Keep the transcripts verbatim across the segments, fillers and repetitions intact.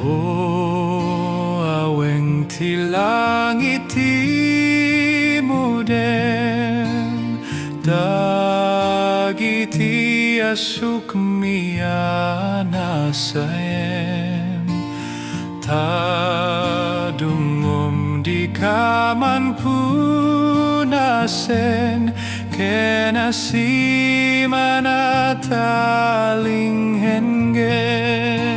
O, aweng ti langit, timuden dagiti asukmi a nasaem, ta dungom dika man punasen ken asiman a talinghengen.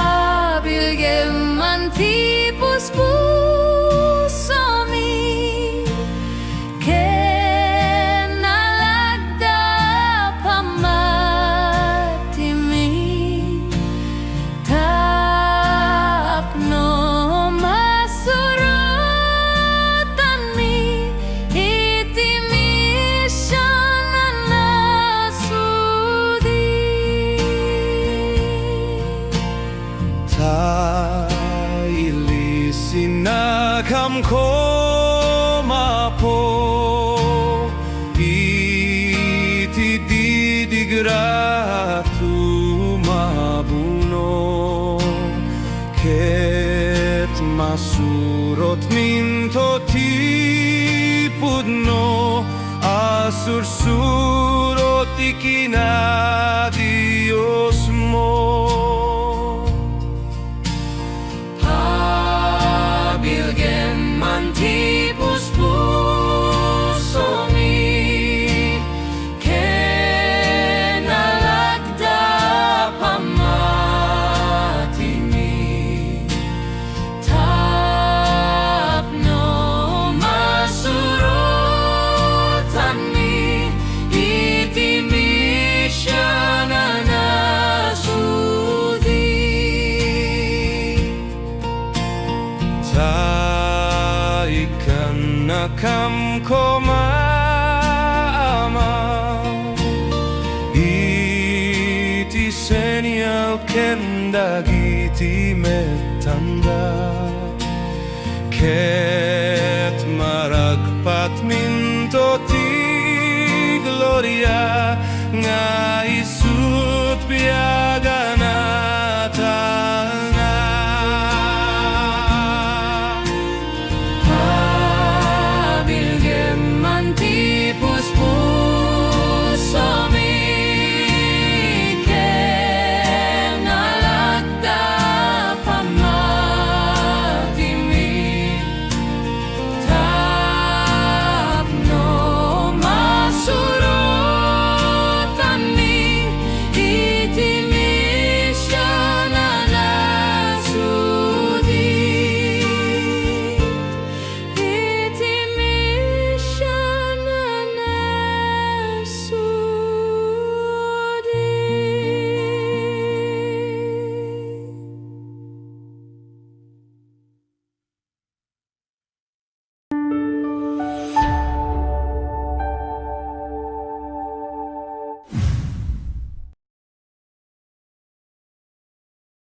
Pabilgem man ti puspusomi ken alagda pamatimi, tapno masurotanmi iti mision a nasudi. Ta ilisinakam koma, Apo, iti didigra tumabuno, ket masurotminto ti pudno a sursuro ti kinadiosmo. Pabilgem man ti puspusomi ken alagda pamatimi, tapno masurotanmi iti mision a nasudi. Ta ikannakam koma, Ama, iti senial ken dagiti mettanda, ken